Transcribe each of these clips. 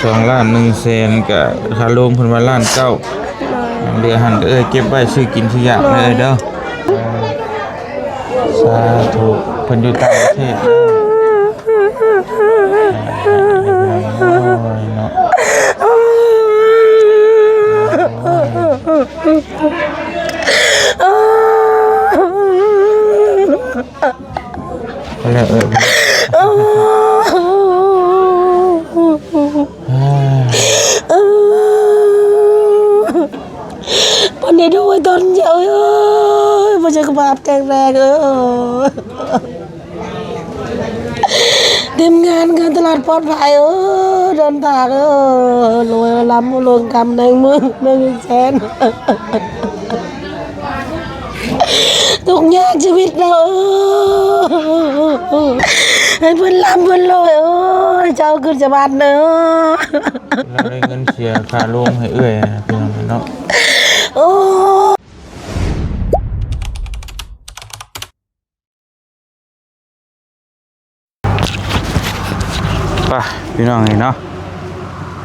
ສອງລ້ານໜຶ່ງແສນ ກະຄ່າໂລງເພິ່ນວ່າລ້ານເກົ້າ. ໂດຍ ເຫຼືອຫັ້ນກະເອື້ອຍເກັບໄວ້ຊື້ກິນຊື້ຢາກເດີ. ໂດຍ ເອີ ສາທຸ. ເພິ່ນຢູ່ຕ່າງປະເທດ. ໂອ້ຍເນາະ. ແລ້ວ ເອີ ເພິ່ນໄດ້ດູຕອນເຈົ້າເອີຍ ບໍ່ສຸຂະພາບແຂງແຮງເອີຍ. ທີມງານການຕະຫຼາດປອດໄພເອີຍ ເດີນທາງເອີຍ ລວຍລຳລົງຄຳໜຶ່ງໝື່ນໜຶ່ງແສນ. ທຸກຍາກຊີວິດເຮົາເອີຍ ໃຫ້ເພິ່ນລ່ຳເພິ່ນລວຍເອີຍ ເຈົ້າຂຶ້ນສະຫວັນເດີ. ລາວໄດ້ເງິນເສຍຄ່າໂລງໃຫ້ເອື້ອຍນະ ພີ່ນ້ອງເນາະ. ໂອ້ ໄປພີ່ນ້ອງເອີຍເນາະ.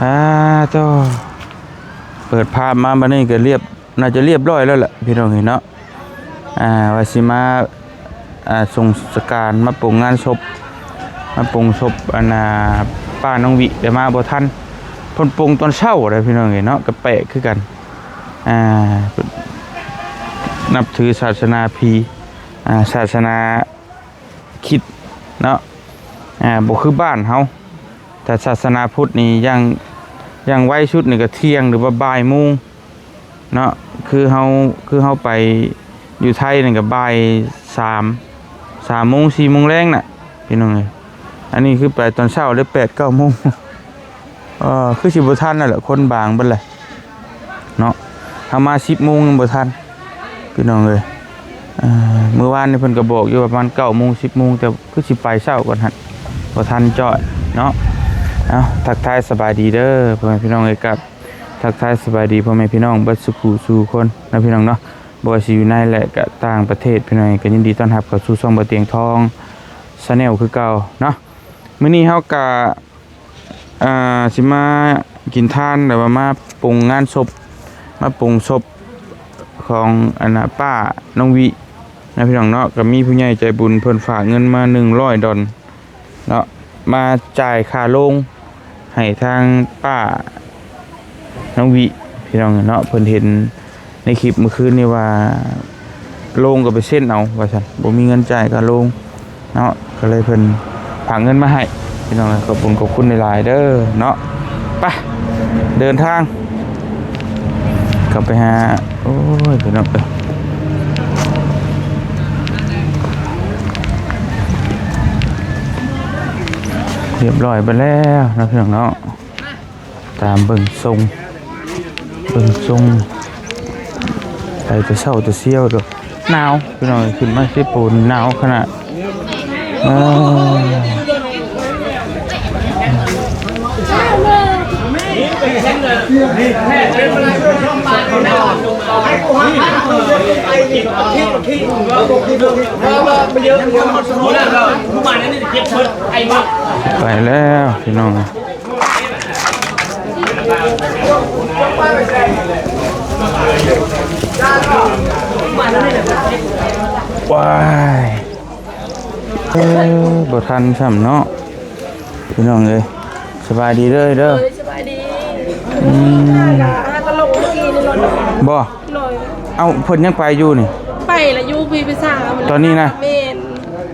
ອາ ໂຕ ເປີດພາບມາບັດນີ້ກະລຽບ ໜ້າຈະລຽບຮ້ອຍແລ້ວແຫຼະພີ່ນ້ອງເອີຍເນາະ. ອາ ວ່າຊິມາ ອາ ສົ່ງສະການ ມາປົງງານສົບ ມາປົງສົບ ອັນນ່າ ປ້ານ້ອງວິ ແຕ່ມາບໍ່ທັນ. ເພິ່ນປົງຕອນເຊົ້າເດ້ພີ່ນ້ອງເອີຍເນາະ ກະແປກຄືກັນ. ອາ ນັບຖືສາສະໜາຜີ ອາ ສາສະໜາຄຣິດເນາະ. ອາ ບໍ່ຄືບ້ານເຮົາ ແຕ່ສາສະໜາພຸດນີ້ຢ່າງ ຢ່າງໄວສຸດນີ້ກະທ່ຽງ ຫຼືວ່າບ່າຍໂມງເນາະ. ຄືເຮົາ ຄືເຮົາໄປຢູ່ໄທນີ້ກະບ່າຍສາມ ສາມໂມງ ສີ່ໂມງແລງນະພີ່ນ້ອງເອີຍ. ອັນນີ້ຄືໄປຕອນເຊົ້າເລີຍ ແປດ ເກົ້າໂມງ. ເອີ ຄືຊິບໍ່ທັນແລ້ວແຫຼະ ຄົນບາງເບິດແຫຼະເນາະ. ເຮົາມາສິບໂມງຍັງບໍ່ທັນພີ່ນ້ອງເອີຍ. ເອີ ມື້ວານນີ້ເພິ່ນກະບອກຢູ່ວ່າປະມານເກົ້າໂມງ ສິບໂມງ ແຕ່ຄືຊິໄປເຊົ້າກ່ອນຫັ້ນ ບໍ່ທັນຈ້ອຍເນາະ. ເອົາ ທັກທາຍສະບາຍດີເດີພໍ່ແມ່ພີ່ນ້ອງເອີຍ ກັບທັກທາຍສະບາຍດີພໍ່ແມ່ພີ່ນ້ອງເບິດສູ່ຜູ້ສູ່ຄົນນະພີ່ນ້ອງເນາະ. ບໍ່ວ່າຊິຢູ່ໃນ ແລະ ກະຕ່າງປະເທດ ພີ່ນ້ອງເອີຍ ກະຍິນດີຕ້ອນຮັບເຂົ້າສູ່ຊ່ອງບ່າວຕຽງທອງ Channel ຄືເກົ່າເນາະ. ມື້ນີ້ເຮົາກະ ອ່າ ຊິມາກິນທານ ຫຼືວ່າມາປົງງານສົບ ມາປົງສົບຂອງ ອັນນ່າ ປ້ານ້ອງວິນະພີ່ນ້ອງເນາະ. ກະມີຜູ້ໃຫຍ່ໃຈບຸນເພິ່ນຝາກເງິນມາໜຶ່ງຮ້ອຍດອນເນາະ ມາຈ່າຍຄ່າໂລງໃຫ້ທາງປ້ານ້ອງວິພີ່ນ້ອງເນາະ. ເພິ່ນເຫັນໃນຄລິບມື້ຄືນນີ້ວ່າ ໂລງກະໄປເຊັນເອົາວ່າຊັ້ນ ບໍ່ມີເງິນຈ່າຍຄ່າໂລງ ເນາະ ກະເລີຍເພິ່ນຝາກເງິນມາໃຫ້ພີ່ນ້ອງ. ຂອບຄຸນ ຂອບຄຸນຫຼາຍໆເດີເນາະ. ໄປ ເດີນທາງ ເຂົ້າໄປຫາ ໂອ້ຍ ພີ່ນ້ອງເອີຍ ຮຽບຮ້ອຍໄປແລ້ວເນາະ ພີ່ນ້ອງເນາະ. ຕາມເບິ່ງຊົງ ເບິ່ງຊົງ ໄປແຕ່ເຊົ້າແຕ່ຊຽວດອກ. ໜາວພີ່ນ້ອງເອີຍ ຂຶ້ນມາເຊໂປນໜາວຂະໜາດ. ເອີ ໄປແລ້ວພີ່ນ້ອງ. ວ້າຍ ເອີ ບໍ່ທັນຊ້ຳເນາະ ພີ່ນ້ອງເອີຍ. ສະບາຍດີເດີ ເດີ ສະບາຍດີ. ອືມ ຫາກະລົງເມື່ອກີ້ນີ້ລົດ ບໍ່? ໂດຍ. ເອົ້າ ເພິ່ນຍັງໄປຢູ່ນີ້? ໄປລະ ຢູ່ພີ້ໄປສາ ຕອນນີ້ນະ? ແມ່ນ.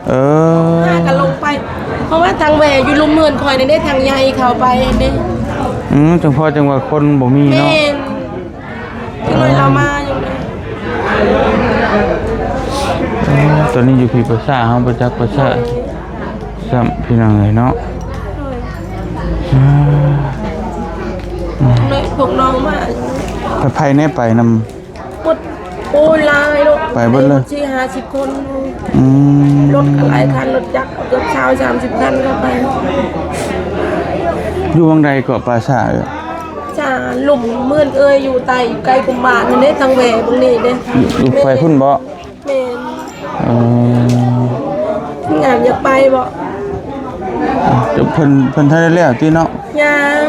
ເອີ ຫາກະລົງໄປ ເພາະວ່າທາງແຫວຢູ່ລຸ່ມເຮືອນຂ້ອຍນີ້ເດ້ ທາງໃຫຍ່ເຂົ້າໄປເດ້. ອືມ ຈັ່ງພໍຈັ່ງວ່າຄົນບໍ່ມີເນາະ. ແມ່ນ ຈັກໜ້ອຍລາວມາຢູ່. ເອີ ຕອນນີ້ຢູ່ພີ້ປາສາດ ເຮົາບໍ່ຈັກປາສາດຊ້ຳ ພີ່ນ້ອງເອີຍເນາະ. ໂດຍ ອືມ ພວກນ້ອງມາ ໃຜແນ່ໄປນຳ? ໝົດ ໂອ້ຍ ຫຼາຍເນາະ ໄປເບິດເລີຍ ສີ່ຫ້າສິບຄົນ. ອືມ ລົດກະຫຼາຍຄັນ ລົດຈັກເກືອບຊາວສາມສິບຄັນເຂົ້າໄປ. ຢູ່ໝ່ອງໃດເກາະ ປາສາດ? ສາ ລຸ່ມເມືອນເອີຍ ຢູ່ໃຕ້ ຢູ່ໃກ້ກຸມບ້ານນັ້ນເດ້ ທາງແຫວເບິ່ງນີ້ເດ້. ຢູ່ ຢູ່ໄປພຸ້ນບໍ? ແມ່ນ. ເອີ ງານຢາກໄປບໍ? ເພິ່ນ ເພິ່ນທັນໄດ້ແລ້ວຕິເນາະ? ຍັງ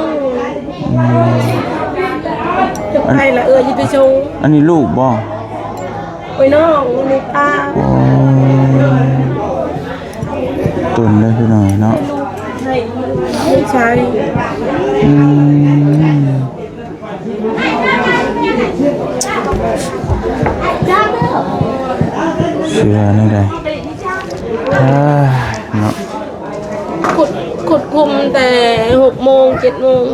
ອືມ ຈະໄປລະເອື້ອຍຊິໄປສົ່ງ. ອັນນີ້ລູກບໍ່? ໂອ້ຍ ນ້ອງ ນີ້ປ້າ. ໂອ້ ຕົນເດີພີ່ນ້ອງເນາະ. ໃຫ້ລູກຊາຍ. ອືມ ຊິວ່າແນວໃດ? ເອີ ເນາະ ຂຸດ ຂຸດຂຸມແຕ່ຫົກໂມງ ເຈັດໂມງ.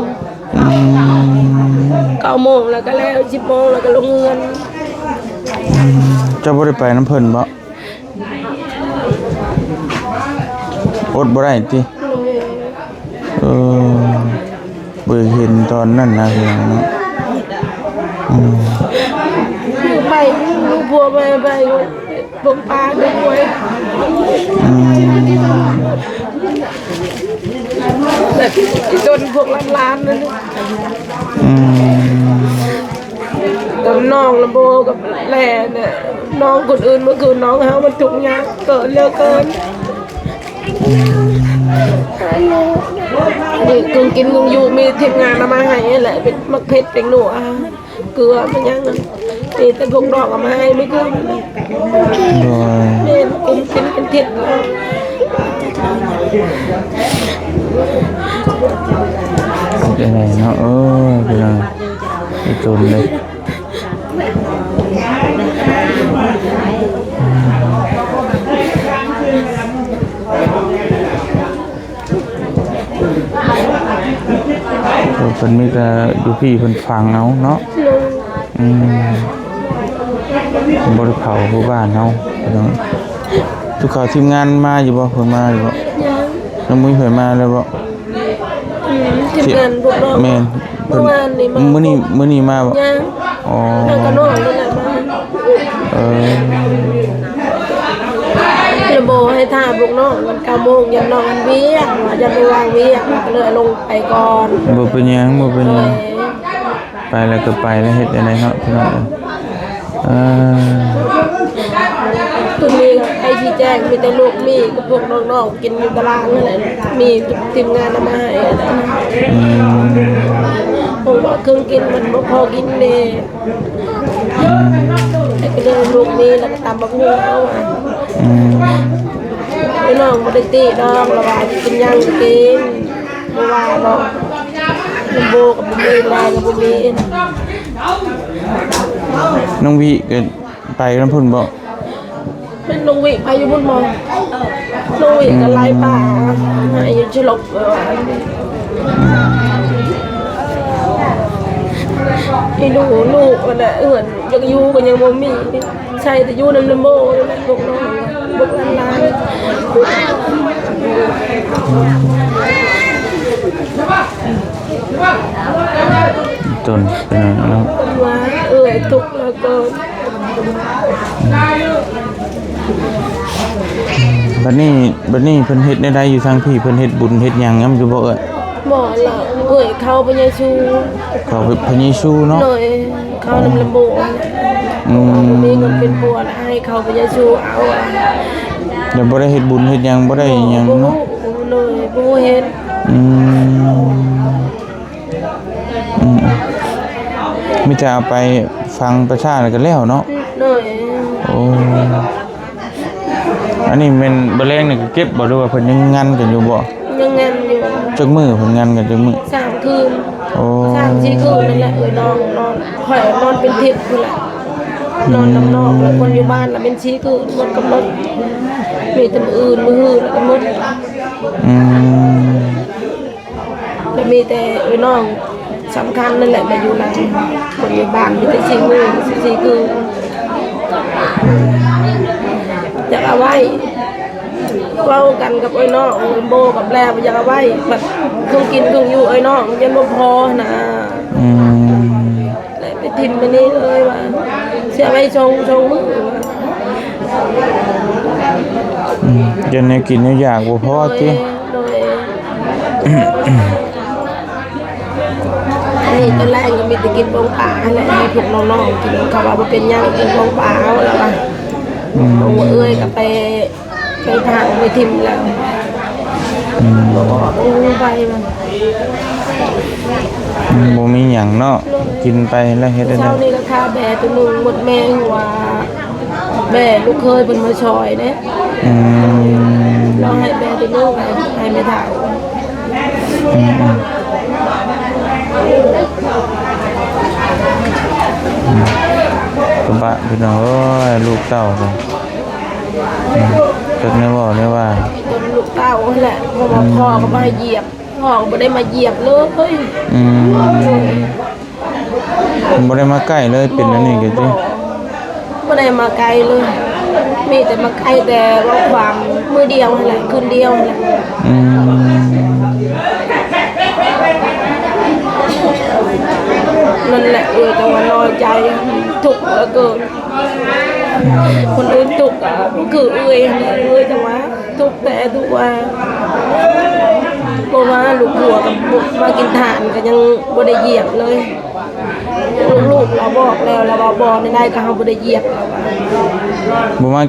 ອືມ ເກົ້າໂມງແລ້ວກໍແລ້ວ ສິບໂມງແລ້ວກໍລົງເຮືອນ. ອືມ ເຈົ້າບໍ່ໄດ້ໄປນຳເພິ່ນບໍ່? ອົດບໍ່ໄດ້ຕິ? ໂດຍ. ເອີ ບໍ່ໄດ້ເຫັນຕອນນັ້ນນະ ພີ່ນ້ອງເນາະ. ອືມ ໄປ ລູກຜົວໄປ ໄປ ພວກປ້າພວກອວຍ. ອືມ ແບບຈົນພວກຫຼານໆນັ້ນ. ອືມ ຕອນນ້ອງລຳໂບກັບແຫຼນະ ນ້ອງຄົນອື່ນມາຄືນ້ອງເຮົາມັນທຸກຍາກເກີນເຫຼືອເກີນ. ອືມ ນີ້ເຄື່ອງກິນເຄື່ອງຢູ່ມີທີມງານເອົາມາໃຫ້ແຫຼະ ເປັນໝາກເຜັດ ແປ້ງນົວ ເກືອ ມັນຫຍັງນັ້ນ ມີແຕ່ພວກນ້ອງເອົາມາໃຫ້ມື້ຄືນ. ໂດຍ. ແມ່ນ ກຸມກິນເປັນທິດ. ເປັນຈັ່ງໃດເນາະ ເອີ ພີ່ນ້ອງ ໄປຈົນເລີຍ. ເອີ ເພິ່ນມີແຕ່ຢູ່ພີ້ເພິ່ນຝັງເອົາເນາະ. ອືມ ເພິ່ນບໍ່ໄດ້ເຜົາຢູ່ບ້ານເຮົາ. ທຸກຄາວທີມງານມາຢູ່ບໍ່? ເພິ່ນມາຢູ່ບໍ່? ຍັງ ຍັງບໍ່ມີໃຜມາເລີຍບໍ່? ອືມ ທີມງານພວກນ້ອງ ແມ່ນ ເພິ່ນ ມື້ວານນີ້ມາ ມື້ນີ້ ມື້ນີ້ມາບໍ່? ຍັງ. ອໍ ມາກັບນ້ອງນັ້ນແຫຼະມາ. ເອີ ລະບໍ່ໃຫ້ຖ້າພວກນ້ອງ ມັນເກົ້າໂມງ ຢ້ານນ້ອງອັນວຽກ ວ່າຢ້ານບໍ່ວ່າງວຽກ ກໍເລີຍລົງໄປກ່ອນ. ບໍ່ເປັນຫຍັງ ບໍ່ເປັນຫຍັງ. ໂດຍ. ໄປແລ້ວກໍໄປແລ້ວ ເຮັດຈັ່ງໃດເນາະ ພີ່ນ້ອງເອີຍ. ເອີ ຕົວນີ້ກໍໃຫ້ຊີ້ແຈງ ມີແຕ່ລູກໝີ່ກັບພວກນ້ອງໆ ກິນຢູ່ຕະຫຼາດນັ້ນແຫຼະ ມີທີມງານເອົາມາໃຫ້. ອືມ ເພາະວ່າເຄື່ອງກິນມັນບໍ່ພໍກິນເດ້. ອືມ ໃຫ້ໄປເດີນລູກໝີ່ ແລ້ວກໍຕຳບັກຫຸ່ງເອົາ. ອືມ ພີ່ນ້ອງບໍ່ໄດ້ຕິດອກ ລະວ່າຊິກິນຫຍັງກໍກິນ. ບໍ່ວ່າດອກ ນ້ອງໂບກໍບໍ່ມີ ແລກໍບໍ່ມີ. ນ້ອງວິກໍໄປນຳພຸ້ນບໍ່? ແມ່ນນ້ອງວິໄປຢູ່ພຸ້ນບໍ່? ນ້ອງວິກໍໄລ່ປາ ອືມ ໃຫ້ຢູ່ສະຫຼົບ ອີ່ໜູ ລູກຫັ້ນແຫຼະ ເຮືອນຢາກຢູ່ກໍຍັງບໍ່ມີ. ໃສ່ແຕ່ຢູ່ນຳລຳໂບນີ້ແຫຼະ ພວກນ້ອງ ບໍ່ທັນຫຼາຍ. ຕົນເປັນຫຍັງເນາະ? ເພິ່ນວ່າເອື້ອຍທຸກແລ້ວກໍ ບັດນີ້ ບັດນີ້ເພິ່ນເຮັດແນວໃດຢູ່ທາງພີ້? ເພິ່ນເຮັດບຸນເຮັດຫຍັງນຳຢູ່ບໍ່ເອື້ອຍ? ບໍ່ລະ ເອື້ອຍເຂົ້າພະເຢຊູ. ເຂົ້າພະເຢຊູເນາະ? ໂດຍ. ເຂົ້ານຳລຳໂບ. ອືມ ບໍ່ມີເງິນເປັນປົວ ໃຫ້ເຂົ້າພະເຢຊູເອົາ. ແລ້ວບໍ່ໄດ້ເຮັດບຸນເຮັດຫຍັງ ບໍ່ໄດ້ຫຍັງເນາະ? ໂດຍ ບໍ່ເຮັດ. ອືມ ອືມ ມີແຕ່ເອົາໄປຝັງປະຊາແລ້ວກໍແລ້ວເນາະ? ໂດຍ. ໂອ້ ອັນນີ້ແມ່ນບາແລງນີ້ກໍເກັບບໍ່ ຫຼືວ່າເພິ່ນຍັງງັນກັນຢູ່ບໍ່? ຍັງງັນຢູ່. ຈັກມື້ເພິ່ນງັນກັນ ຈັກມື້? ສາມຄືນ. ໂອ້ ສາມສີ່ຄືນນັ້ນແຫຼະ ເອີຍ ນ້ອງນອນ ຂ້ອຍນອນເປັນທິດພຸ້ນແຫຼະ ນອນນຳນ້ອງ ແລ້ວຄົນຢູ່ບ້ານລະແມ່ນສີ່ຄືນ ໝົດກຳນົດ ມີແຕ່ມື້ອື່ນ ມື້ຮືແລ້ວກໍໝົດ. ອືມ ແລ້ວມີແຕ່ເອື້ອຍນ້ອງສຳຄັນນັ້ນແຫຼະມາຢູ່ນຳ ຄົນໃນບ້ານມີແຕ່ສີ່ມື້ ສີ່ຄືນ. ຢາກເອົາໄວ້ ເວົ້າກັນກັບເອື້ອຍນ້ອງ ໂບກັບແລວ່າຢາກເອົາໄວ້ ບັດເຄື່ອງກິນເຄື່ອງຢູ່ເອື້ອຍນ້ອງຍັງບໍ່ພໍຫັ້ນນະ. ອືມ ແລະໄປຖິ້ມໄປນີ້ເລີຍວ່າ ຊິເອົາໄວ້ສອງ ສອງມື້. ອືມ ຢ້ານແນວກິນແນວຢາກບໍ່ພໍຕິ? ໂດຍ ໂດຍ. ອັນນີ້ຕອນແລກກໍມີແຕ່ກິນປອງປາຫັ້ນແຫຼະ ໃຫ້ພວກນ້ອງໆກິນ ເຂົາວ່າບໍ່ເປັນຫຍັງ ກິນປອງປາເອົາລະວ່າ. ອືມ ເອື້ອຍກໍໄປ ໄປທາງໄປຖິ້ມແລ້ວ. ອືມ ບໍ່ອອກ ບໍ່ໄປມັນ. ບໍ່ມີຫຍັງເນາະ ໂດຍ ກິນໄປແລ້ວເຮັດໄດ້. ເຊົ້ານີ້ກໍຂ້າແບ້ຕົວໜຶ່ງໝົດແມ່ ເພາະວ່າແບ້ລູກເຂີຍເພິ່ນມາຊ່ອຍເດ້. ອືມ ລາວໃຫ້ແບ້ຕົວໜຶ່ງ ໃຫ້ ໃຫ້ແມ່ເຖົ້າ. ອືມໆ ອືມ ກະບະພີ່ນ້ອງເອີຍ ລູກເຕົ້າກໍ ອືມ ຈັກແນວເວົ້າແນວວ່າ ຕົນລູກເຕົ້າຫັ້ນແຫຼະ ເພາະວ່າ ອືມ ພໍ່ກໍບໍ່ໃຫ້ຢຽບ ພໍ່ກໍບໍ່ໄດ້ມາຢຽບເລີຍ. ອືມ ເພິ່ນບໍ່ໄດ້ມາໃກ້ເລີຍ ເປັນອັນນີ້ກໍຕິ ບໍ່ ບໍ່ໄດ້ມາໃກ້ເລີຍ ມີແຕ່ມາໃກ້ແຕ່ເວົ້າຄວາມມື້ດຽວຫັ້ນແຫຼະ ຄືນດຽວຫັ້ນແຫຼະ. ອືມ ນັ້ນແຫຼະ ເອື້ອຍຈັ່ງວ່ານ້ອຍໃຈ ທຸກເຫຼືອເກີນ. ອືມ ຄົນອື່ນທຸກກໍຄືເອື້ອຍຫັ້ນແຫຼະ ເອື້ອຍຈັ່ງວ່າ ທຸກແທ້ທຸກວ່າ ເພາະວ່າລູກຜົວກັບມາກິນທານກໍຍັງບໍ່ໄດ້ຢຽບເລີຍ. ລູກໆລາວບອກແລ້ວ ລາວວ່າບໍ່ ແນວໃດກໍເຮົາບໍ່ໄດ້ຢຽບ ລາວວ່າ. ບໍ່ມາ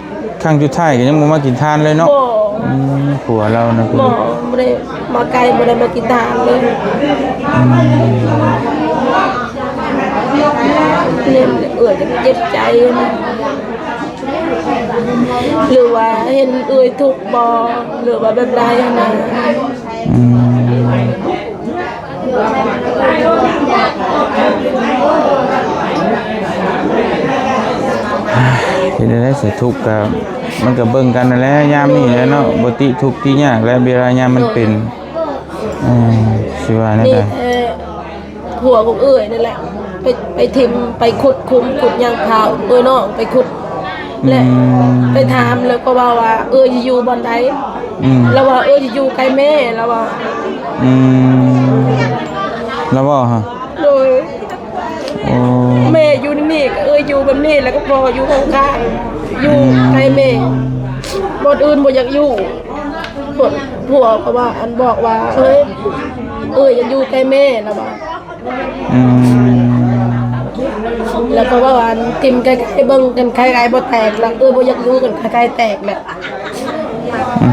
ຄັ້ງສຸດທ້າຍກໍຍັງບໍ່ມາກິນທານເລີຍເນາະ? ບໍ່. ອືມ ຜົວລາວນະ ບໍ່ ບໍ່ໄດ້ມາໃກ້ ບໍ່ໄດ້ມາກິນທານເລີຍ. ອືມ ເຫັນເອື້ອຍກໍເຈັບໃຈນະ. ຫຼືວ່າເຫັນເອື້ອຍທຸກບໍ່ ຫຼືວ່າແບບໃດຫັ້ນນະ. ອືມ ເຮັດແນວໃດຊະ ທຸກກະ ມັນກະເບິ່ງກັນຫັ້ນແຫຼະ ຍາມນີ້ແຫຼະເນາະ ບໍ່ຕິທຸກຕິຍາກແຫຼະ ເວລາຍາມມັນເປັນ. ເອີ ຊິວ່າແນວໃດ? ນີ້ແຫຼະ ຜົວຂອງເອື້ອຍນັ້ນແຫຼະ ໄປ ໄປຖິ້ມ ໄປຂຸດຂຸມ ຂຸດຫຍັງ ພາເອື້ອຍນ້ອງໄປຂຸດ ແລະ ອືມ ໄປຖາມ ແລ້ວກໍເວົ້າວ່າ ເອື້ອຍຊິຢູ່ບ່ອນໃດ? ອືມ ລາວວ່າ ເອື້ອຍຊິຢູ່ໃກ້ແມ່ ລາວວ່າ. ອືມ ລາວເວົ້າຫະ? ໂດຍ. ໂອ້ ແມ່ຢູ່ໃນນີ້ ເອື້ອຍຢູ່ແບບນີ້ ແລ້ວກໍພໍ່ຢູ່ຂ້າງໆ ຢູ່ ອືມ ໃກ້ແມ່ ບ່ອນອື່ນບໍ່ຢາກຢູ່. ຜົວ ຜົວກໍວ່າ ອັນ ບອກວ່າ ເອີຍ ເອື້ອຍຢາກຢູ່ໃກ້ແມ່ ລາວວ່າ. ອືມ ແລ້ວກໍວ່າ ອັນ ຖິ້ມໃກ້ໆ ເບິ່ງກັນໃກ້ໆ ບໍ່ແຕກ ລະເອື້ອຍບໍ່ຢາກຢູ່ກັນໃກ້ໆ ແຕກແຫຼະ.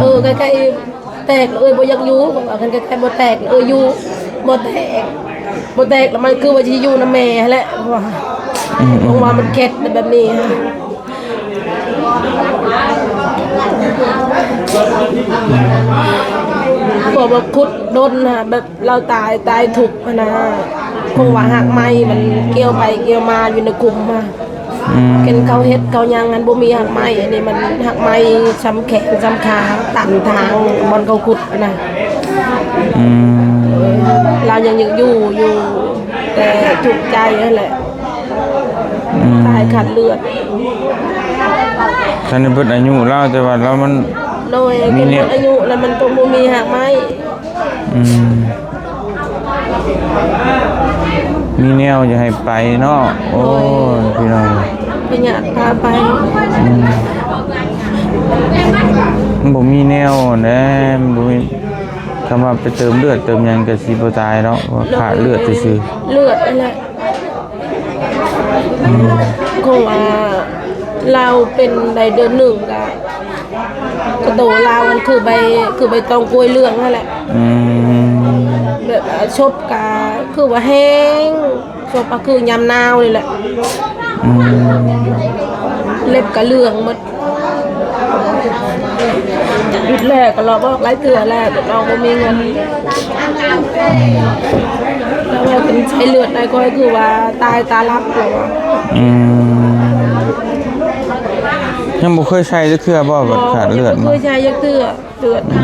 ອືມ ເອີ ໃກ້ໆ ແຕກ ເອື້ອຍບໍ່ຢາກຢູ່ ເພາະວ່າຄັນໃກ້ໆ ບໍ່ແຕກ ເອື້ອຍຢູ່ ບໍ່ແຕກ ບໍ່ແຕກ ລະມັນຄືວ່າຊິຢູ່ນຳແມ່ຫັ້ນແຫຼະ ເພາະວ່າ ອືມ ເພາະວ່າມັນເຂັດແບບນີ້. ເພາະວ່າຂຸດດົນນະ ແບບລາວຕາຍ ຕາຍທຸກຫັ້ນນະ ອືມ ເພາະວ່າຮາກໄມ້ມັນກ່ຽວໄປກ່ຽວມາຢູ່ໃນຂຸມຫັ້ນ ອືມ ເຫັນເຂົາເຮັດເຂົາຫຍັງຫັ້ນ ບໍ່ມີຮາກໄມ້ ອັນນີ້ມັນຮາກໄມ້ຊຳແຂນຊຳຂາ ຕັນທາງບ່ອນເຂົາຂຸດຫັ້ນນະ. ອືມ ລາວຍັງ ຍັງຢູ່ຢູ່ ແຕ່ທຸກໃຈຫັ້ນແຫຼະ. ອືມ ຕາຍຂາດເລືອດ ທັນໄດ້ເບິດອາຍຸລາວ ແຕ່ວ່າລາວມັນ ໂດຍ ມີແນວ ເປັນໝົດອາຍຸແລ້ວ ມັນຕ້ອງບໍ່ມີຮາກໄມ້. ອືມ ມີແນວຢາກໃຫ້ໄປເນາະ. ໂອ້ຍ ໂດຍ ພີ່ນ້ອງ ພະຍາດພາໄປ. ອືມ ມັນບໍ່ມີແນວແຫຼະ ມັນບໍ່ມີ ຄຳວ່າໄປເຕີມເລືອດເຕີມຫຍັງກໍຊິບໍ່ຕາຍເນາະ ວ່າຂາດເລືອດຊື່ໆ ເລືອດນັ້ນແຫຼະ. ອືມ ເພາະວ່າລາວເປັນໄດ້ເດືອນໜຶ່ງກະ ກະໂຕລາວມັນຄືໃບ ຄືໃບຕອງກ້ວຍເຫຼືອງຫັ້ນແຫຼະ. ອືມ ແບບວ່າສົບກະຄືວ່າແຫ້ງ ສົບກະຄືຍາມໜາວນີ້ແຫຼະ. ອືມ ເລັບກະເຫຼືອງໝົດ. ຢຸດແລ້ວກໍລອບອອກຫຼາຍເທື່ອແລ້ວ ແຕ່ນ້ອງບໍ່ມີເງິນ. ອືມ ແລ້ວວ່າເປັນໃສ່ເລືອດໄດ້ ກໍຄືວ່າຕາຍຕາຫຼັບແລ້ວວ່າ. ອືມ ຍັງບໍ່ເຄີຍໃສ່ຈັກເທື່ອບໍ່? ບໍ່ ບັດຂາດເລືອດ ຍັງບໍ່ເຄີຍໃສ່ຈັກເທື່ອ ເລືອດ. ອືມ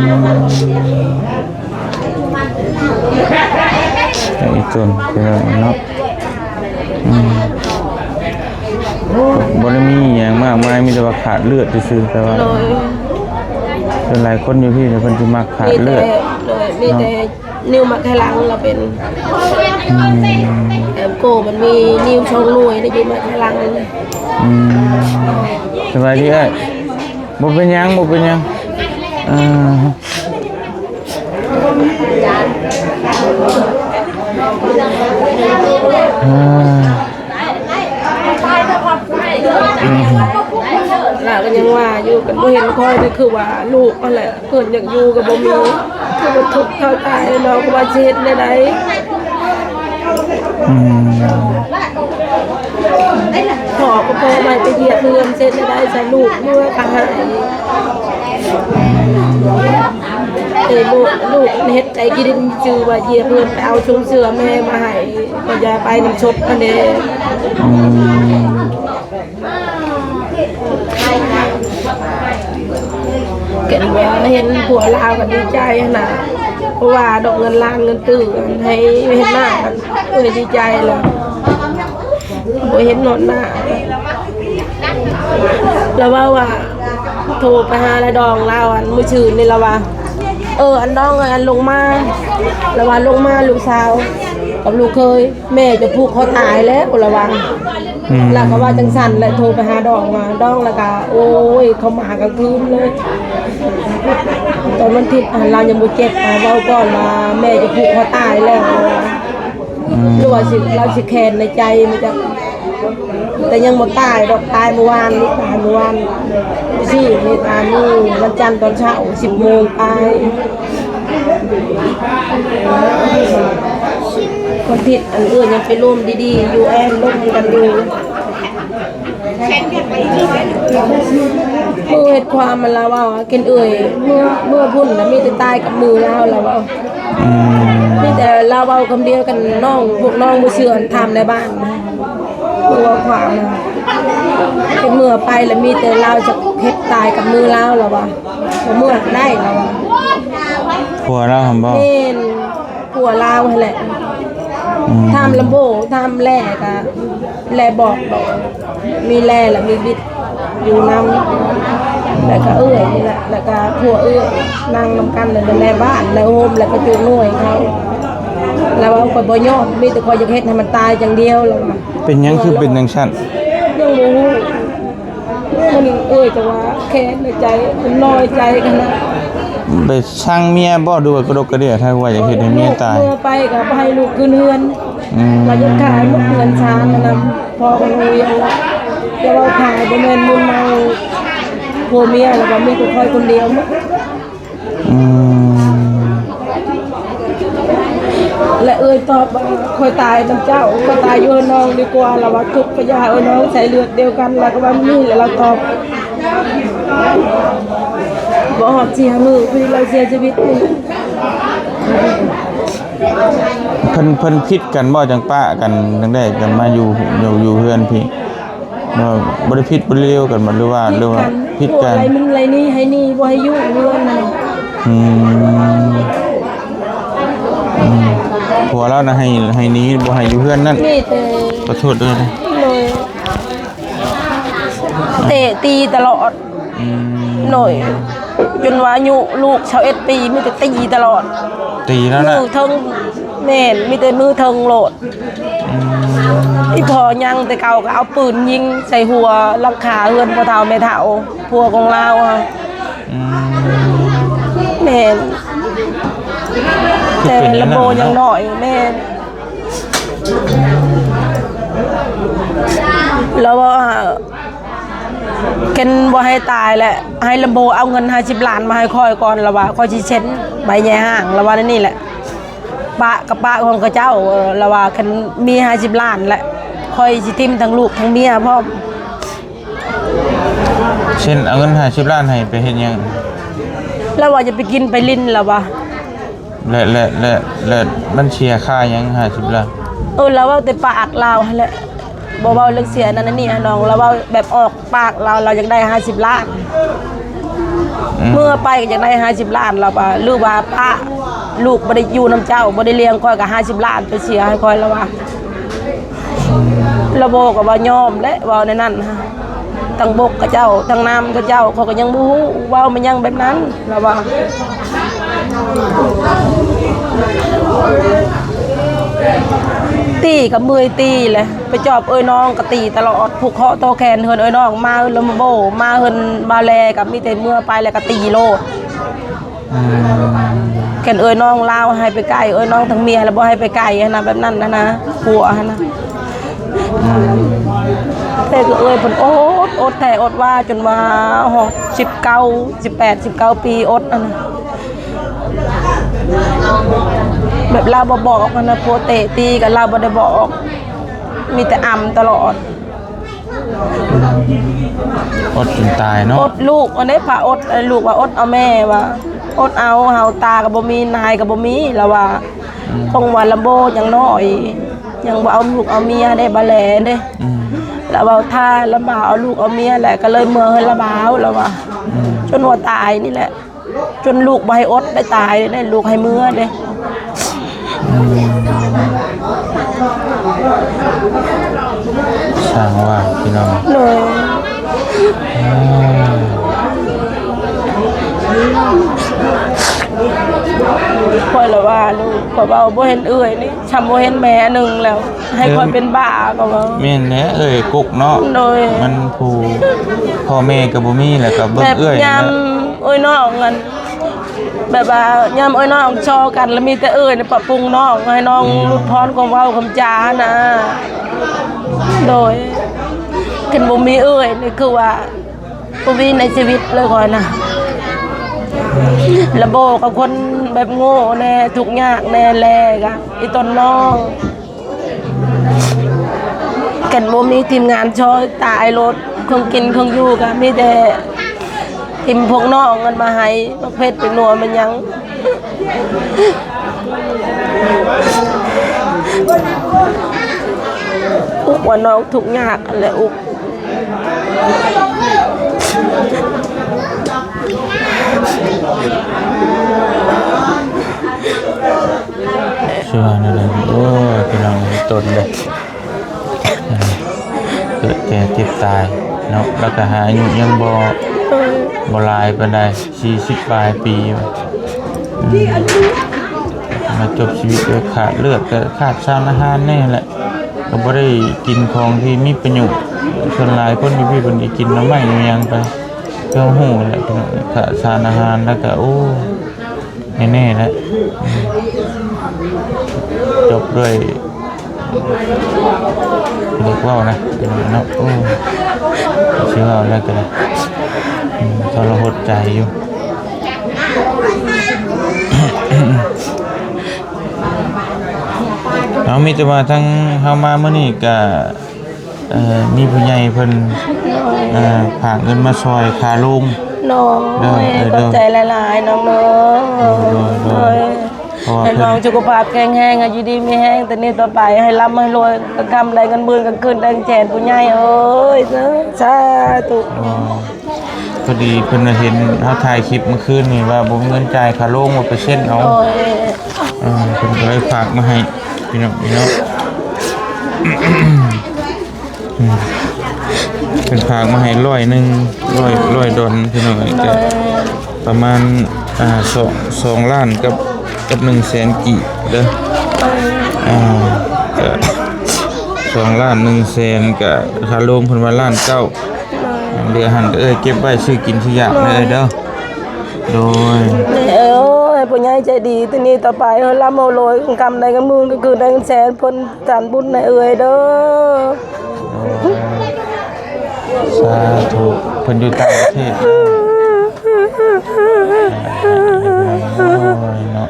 ອີ່ຕົນເນາະ. ອືມ ບໍ່ໄດ້ມີຫຍັງມາກມາຍ ມີແຕ່ວ່າຂາດເລືອດຊື່ໆ ແຕ່ວ່າ ໂດຍ ສ່ວນຫຼາຍຄົນຢູ່ພີ້ເພິ່ນຊິມັກຂາດເລືອດ ມີແຕ່ ໂດຍ ມີແຕ່ ເນາະ ນິ້ວໝາກໄຂ່ຫຼັງລາວເປັນ. ອືມ ແອມໂກມັນມີນິ້ວສອງໜ່ວຍໃນຢູ່ໝາກໄຂ່ຫຼັງ. ອືມ ສະບາຍດີເອື້ອຍ. ບໍ່ເປັນຫຍັງ ບໍ່ເປັນຫຍັງ ເອີ ລາວກໍຍັງວ່າຢູ່ ຄັນບໍ່ເຫັນຂ້ອຍນີ້ຄືວ່າລູກຫັ້ນແຫຼະ ເພິ່ນຢາກຢູ່ກໍບໍ່ມີ ຄືວ່າທຸກເທົ່າຕາຍເນາະ ຄືວ່າຊິເຮັດແນວໃດ. ອືມ ພໍ່ກໍພໍໄດ້ໄປຢຽບເຮືອນ ເຊັນໄດ້ໃສ່ລູກເມືອກະໃຫ້ ແຕ່ລູກ ລູກເຮັດໃຈຂີ້ດິນ ຊື່ວ່າຢຽບເຮືອນ ໄປເອົາຊຸງເສື້ອແມ່ມາໃຫ້ ກໍຢ່າໄປນຳສົບຫັ້ນເດ້. ອືມ ເຫັນວ່າ ເຫັນຜົວລາວກໍດີໃຈຫັ້ນນະ ເພາະວ່າດອກເງິນລ້ານເງິນຕື້ ໃຫ້ເຮັດນາ ເອື້ອຍດີໃຈລະ ບໍ່ເຫັນນອນໜ້າ ລາວເວົ້າວ່າ ໂທໄປຫາລະດອງລາວ ອັນມື້ຊື່ນນີ້ລາວວ່າ ເອີ ອັນດອງເອີຍ ອັນລົງມາ ລາວວ່າ ລົງມາລູກສາວກັບລູກເຂີຍ ແມ່ຈະຜູກຄໍຕາຍແລ້ວລາວວ່າ ອືມ ລາວກໍວ່າຈັ່ງຊັ້ນແຫຼະ ໂທໄປຫາດອງວ່າ ດອງລະກະ ໂອ້ຍ ເຂົ້າມາກາງຄືນເລີຍ ຕອນວັນທິດຫັ້ນລາວຍັງບໍ່ເຈັບ ເວົ້າກ່ອນວ່າ ແມ່ຈະຜູກຄໍຕາຍແລ້ວ ອືມ ຫຼືວ່າຊິ ລາວຊິແຄ້ນໃນໃຈ ມັນຈະ ແຕ່ຍັງບໍ່ຕາຍດອກ ຕາຍມື້ວານນີ້ ຕາຍມື້ວານ ຊື່ນີ້ຕາຍມື້ວັນຈັນຕອນເຊົ້າ ສິບໂມງປາຍ ວັນທິດ ອັນເອື້ອຍຍັງໄປລົມດີໆ ຢູ່ແອນລົມກັນຢູ່ ຜູ້ເຮັດຄວາມມັນລາວເວົ້າ ເຄັນເອື້ອຍເມືອ ເມືອພຸ້ນນະ ມີແຕ່ຕາຍກັບມືລາວ ລາວເວົ້າ ອືມ ມີແຕ່ລາວເວົ້າຄຳດຽວກັນ ນ້ອງ ພວກນ້ອງບໍ່ເຊື່ອ ຖາມໃນບ້ານນະ ເວົ້າຄວາມນະ ເຮັດເມືອໄປລະມີແຕ່ລາວຈະເຮັດຕາຍກັບມືລາວ ລາວວ່າ ບໍ່ເມືອໄດ້ ລາວວ່າ ຜົວລາວຫັ້ນບໍ່? ແມ່ນ ຜົວລາວຫັ້ນແຫຼະ ອືມ ຖາມລຳໂບ ຖາມແຫຼກະ ແຫຼບອກດອກ ມີແຫຼລະມີບິດຢູ່ນຳ ແລ້ວກະເອື້ອຍນີ້ແຫຼະ ແລ້ວກະຜົວເອື້ອຍ ນັ່ງນຳກັນ ແລ້ວກະແຫຼບ້ານ ແຫຼໂຮມ ແລ້ວກະຈຸໜ່ວຍເຂົາ ລາວວ່າ ຂ້ອຍບໍ່ຍອມ ມີແຕ່ຂ້ອຍຢາກເຮັດໃຫ້ມັນຕາຍຢ່າງດຽວ ລາວວ່າ ເປັນຫຍັງຄືເປັນຈັ່ງຊັ້ນ? ຍັງບໍ່ຮູ້ ມັນເອື້ອຍກໍວ່າແຄ້ນໃນໃຈ ມັນນ້ອຍໃຈຂະໜາດ ໄປຊັງເມຍບໍ່ ຫຼືວ່າກະດົກກະເດຍ ຖ້າວ່າຢາກເຮັດໃຫ້ເມຍຕາຍ? ເມືອໄປກໍບໍ່ໃຫ້ລູກຂຶ້ນເຮືອນ ອືມ ວ່າຢາກຂາຍໝົດເຮືອນຊານຫັ້ນນະ ພໍ່ກໍຮູ້ຢູ່ແລ້ວ ແຕ່ວ່າຂາຍບໍ່ແມ່ນບຸນເມົາ ຜົວເມຍ ແລ້ວກໍມີແຕ່ຂ້ອຍຄົນດຽວ ອືມ ແລະເອື້ອຍຕອບວ່າ ຂ້ອຍຕາຍນຳເຈົ້າ ຂ້ອຍຕາຍຢູ່ເຮືອນນ້ອງດີກວ່າ ລາວວ່າ ທຸກກະຢ່າເອື້ອຍ ນ້ອງສາຍເລືອດດຽວກັນ ລາວກໍວ່າແບບນີ້ ແລ້ວລາວຕອບ ບໍ່ຮອດສີ່ຫ້າມື້ ພໍດີລາວເສຍຊີວິດນີ້. ເພິ່ນ ເພິ່ນຜິດກັນບໍ່ ຈັ່ງປະກັນ ຈັ່ງໄດ້ກັນມາຢູ່ ຢູ່ ຢູ່ເຮືອນພີ້? ບໍ່ ບໍ່ໄດ້ຜິດບໍ່ໄດ້ລຽວກັນບໍ່ ຫຼືວ່າ ຫຼືວ່າຜິດກັນ? ຜົວໄລ່ຫັ້ນໄລ່ນີ້ ໄລ່ນີ້ ບໍ່ໃຫ້ຢູ່ເຮືອນນັ້ນ ອືມ ອືມ ຜົວລາວນະ ໃຫ້ ໃຫ້ໜີ ບໍ່ໃຫ້ຢູ່ເຮືອນນັ້ນ ມີແຕ່ ຂໍໂທດເດີ ໂດຍ ເຕະຕີຕະຫຼອດ ອືມ ໂດຍ ຈົນວ່າອາຍຸລູກຊາວເອັດປີ ມີແຕ່ຕີຕະຫຼອດ ຕີແລ້ວນະ ມືເທິງ ແມ່ນ ມີແຕ່ມືເທິງໂລດ ອືມ ອີ່ພໍ່ຍັງແຕ່ເກົ່າກໍເອົາປືນຍິງໃສ່ຫົວຫຼັງຄາເຮືອນພໍ່ເຖົ້າແມ່ເຖົ້າ ຜົວຂອງລາວ ອືມ ແມ່ນ ແຕ່ລະໂບຍັງນ້ອຍ ແມ່ນ ລາວວ່າ ຄັນບໍ່ໃຫ້ຕາຍແຫຼະ ໃຫ້ລຳໂບເອົາເງິນຫ້າສິບລ້ານມາໃຫ້ຂ້ອຍກ່ອນ ລາວວ່າ ຂ້ອຍຊິເຊັນໃບແຍະຮ່າງ ລາວວ່າແນວນີ້ແຫຼະ ປະກະປະຂອງເຂົາເຈົ້າ ລາວວ່າ ຄັນມີຫ້າສິບລ້ານແຫຼະ ຂ້ອຍຊິຖິ້ມທັງລູກທັງເມຍພ້ອມ. ເຊັ່ນ ເອົາເງິນຫ້າສິບລ້ານໃຫ້ໄປເຮັດຫຍັງ? ລາວວ່າຈະໄປກິນໄປຫຼິ້ນ ລາວວ່າ ແລະ ແລະ ແລະ ແລະ ມັນເສຍຄ່າຫຍັງຫ້າສິບລ້ານ? ເອີ ລາວເວົ້າແຕ່ປາກລາວຫັ້ນແຫຼະ ບໍ່ເວົ້າເລື່ອງເສຍນັ້ນອັນນີ້ຫັ້ນນ້ອງ ລາວເວົ້າແບບອອກປາກລາວ ລາວຢາກໄດ້ຫ້າສິບລ້ານ ອືມ ເມືອໄປກໍຢາກໄດ້ຫ້າສິບລ້ານ ລາວວ່າ ຫຼືວ່າປະລູກບໍ່ໄດ້ຢູ່ນຳເຈົ້າ ບໍ່ໄດ້ລ້ຽງຂ້ອຍ ກໍຫ້າສິບລ້ານໄປເສຍໃຫ້ຂ້ອຍ ລາວວ່າ. ລາວບໍ່ກໍວ່າຍອມແຫຼະ ເວົ້າແນວນັ້ນ ທັງບົກຂະເຈົ້າ ທັງນ້ຳຂະເຈົ້າ ຂ້ອຍກໍຍັງບໍ່ຮູ້ ເວົ້າມາຫຍັງແບບນັ້ນ ລາວວ່າ ຕີກໍເມື່ອຍຕີແຫຼະ ໄປຈອບເອື້ອຍນ້ອງກໍຕີຕະຫຼອດ ຜູກຄໍຕໍ່ແຂນເຮືອນເອື້ອຍນ້ອງ ມາເຮືອນລຳໂບ ມາເຮືອນບ່າວແລ ກໍມີແຕ່ເມື່ອໄປແລ້ວກໍຕີໂລດ. ອືມ ຄັນເອື້ອຍນ້ອງລາວໃຫ້ໄປໄກ ເອື້ອຍນ້ອງທັງເມຍລະບໍ່ໃຫ້ໄປໄກຫັ້ນນະ ແບບນັ້ນຫັ້ນນະ ຜົວຫັ້ນນະ ອືມ ແຕ່ກໍເອື້ອຍເພິ່ນອົດ ອົດແທ້ອົດວ່າ ຈົນວ່າຮອດສິບເກົ້າ ສິບແປດ ສິບເກົ້າປີ ອົດຫັ້ນນະ ແບບລາວບໍ່ບອກຫັ້ນນະ ຜົວເຕະຕີກໍລາວບໍ່ໄດ້ບອກ ມີແຕ່ອຳຕະຫຼອດ. ອດຈົນຕາຍເນາະ. ອົດລູກອັນໃດ ພາອົດ ລູກວ່າອົດເອົາແມ່ວ່າ ອົດເອົາ ເຮົາຕາກໍບໍ່ມີ ນາຍກໍບໍ່ມີ ລາວວ່າ. ອືມ ຄົງວ່າລຳໂບຍັງນ້ອຍ ຍັງບໍ່ເອົາລູກເອົາເມຍເດ້ ບາແລເດ້. ອືມ ລາວເວົ້າ ຖ້າລຳບາວເອົາລູກເອົາເມຍແຫຼະ ກໍເລີຍເມືອເຮືອນລາວ ລາວວ່າ. ອືມ ຈົນວ່າຕາຍນີ້ແຫຼະ ຈົນລູກບໍ່ໃຫ້ອົດໄດ້ ຕາຍໄດ້ ລູກໃຫ້ເມືອເດ້. ອືມ ຊ່າງວ່າພີ່ນ້ອງ. ໂດຍ. ອືມ ຂ້ອຍລະວ່າລູກ ຂ້ອຍເວົ້າບໍ່ເຫັນເອື້ອຍນີ້ ຊ່ຳບໍ່ເຫັນແມ່ໜຶ່ງແລ້ວ ໃຫ້ຂ້ອຍເປັນບ້າກໍເວົ້າ. ແມ່ນແຫຼະ ເອື້ອຍກົກເນາະ. ໂດຍ. ມັນຜູ້ ພໍ່ແມ່ກໍບໍ່ມີ ແລ້ວກໍເບິ່ງເອື້ອຍ ແບບຍາມເອື້ອຍນ້ອງນັ້ນ ແບບວ່າຍາມເອື້ອຍນ້ອງຊໍກັນ ແລ້ວມີແຕ່ເອື້ອຍນີ້ປັບປຸງນ້ອງ ໃຫ້ນ້ອງ ອືມ ຫຼຸດຜ່ອນຄວາມເວົ້າຄຳຈານະ. ໂດຍ. ຄັນບໍ່ມີເອື້ອຍນີ້ຄືວ່າ ບໍ່ມີໃນຊີວິດເລີຍຂ້ອຍນະ. ລະໂບກໍຄົນແບບໂງ່ແດ່ ທຸກຍາກແດ່ ແລກະອີ່ຕົນນ້ອງ. ຄັນບໍ່ມີທີມງານຊ່ອຍຕາຍໂລດ ເຄື່ອງກິນເຄື່ອງຢູ່ກໍມີແຕ່ທີມພວກນ້ອງເອົາມາໃຫ້ ໝາກເຜັດ ແປ້ງນົວ ແມ່ນຫຍັງ. ອຸກວ່ານ້ອງທຸກຍາກຫັ້ນແຫຼະ ອຸກ. ເຊື່ອແນວໃດ? ໂອ້ຍ ພີ່ນ້ອງເອີຍ ຕົນເດ້ ເກີດແກ່ເຈັບຕາຍເນາະ ແລ້ວກໍຫາອາຍຸຍັງບໍ່ ບໍ່ຫຼາຍປານໃດ ສີ່ສິບປາຍປີວ່າ. ອືມ ມາຈົບຊີວິດດ້ວຍຂາດເລືອດ ກໍຂາດສານອາຫານແດ່ແຫຼະ ກໍບໍ່ໄດ້ກິນຂອງທີ່ມີປະໂຫຍດ. ສ່ວນຫຼາຍຄົນຢູ່ພີ້ເພິ່ນຊິກິນໜໍ່ໄມ້ໜໍ່ຫຍັງໄປ ເພື່ອຮູ້ແຫຼະພີ່ນ້ອງ ຂາດສານອາຫານ ແລ້ວກໍ ໂອ້ ແນ່ໆ ແຫຼະ. ອືມ ຈົບດ້ວຍ ເດັກເວົ້ານະ ເນາະ. ໂອ້ ຊິເວົ້າແລ້ວກໍໄດ້ ອືມ ທໍລະຫົດໃຈຢູ່. ເອົາ ມີແຕ່ວ່າທາງເຮົາມາມື້ນີ້ກໍ ເອີ ມີຜູ້ໃຫຍ່ເພິ່ນ ໂດຍ ເອີ ຝາກເງິນມາຊ່ອຍຄ່າໂລງ. ໂດຍ ໂດຍ ເອີ ຂອບໃຈຫຼາຍໆ ນ້ອງເດີ. ໂດຍ ໂດຍ ໂດຍ ເພາະວ່າ ໃຫ້ນ້ອງສຸຂະພາບແຂງແຮງ ໃຫ້ຢູ່ດີມີແຮງ ແຕ່ນີ້ຕໍ່ໄປໃຫ້ລ່ຳໃຫ້ລວຍ ກາງຄ່ຳໄດ້ເງິນໝື່ນ ກາງຄືນໄດ້ເງິນແສນ ຜູ້ໃຫຍ່ເອີຍ ສາທຸ. ອໍ ພໍດີເພິ່ນວ່າເຫັນເຮົາຖ່າຍຄລິບມື້ຄືນນີ້ວ່າບໍ່ມີເງິນຈ່າຍຄ່າໂລງ ວ່າໄປເຊັນເອົາ. ໂດຍ ເອີ ເພິ່ນກໍເລີຍຝາກມາໃຫ້ພີ່ນ້ອງເນາະ. ອືມ ເພິ່ນຝາກມາໃຫ້ຮ້ອຍໜຶ່ງ ຮ້ອຍ ຮ້ອຍດອນ ພີ່ນ້ອງເອີຍ. ໂດຍ ກໍປະມານ ອ່າ ສອງ ສອງລ້ານກັບ ກັບໜຶ່ງແສນກີບເດີ. ໂດຍ ອ່າ ກໍສອງລ້ານໜຶ່ງແສນ ກໍຄ່າໂລງເພິ່ນວ່າລ້ານເກົ້າ. ໂດຍ ເຫຼືອຫັ້ນກໍເອີຍເກັບໄວ້ຊື້ກິນຊື້ຢາກເດີ. ໂດຍ ເອີຍ ຜູ້ໃຫຍ່ໃຈດີ ແຕ່ນີ້ຕໍ່ໄປໃຫ້ລ່ຳໃຫ້ລວຍ ກາງຄ່ຳໄດ້ເງິນໝື່ນ ກາງຄືນໄດ້ເງິນແສນ ເພິ່ນ ສານບຸນໃຫ້ເອື້ອຍເດີ. ໂດຍ ສາທຸ. ເພິ່ນຢູ່ຕ່າງປະເທດເນາະ. ໂອ້ຍເນາະ.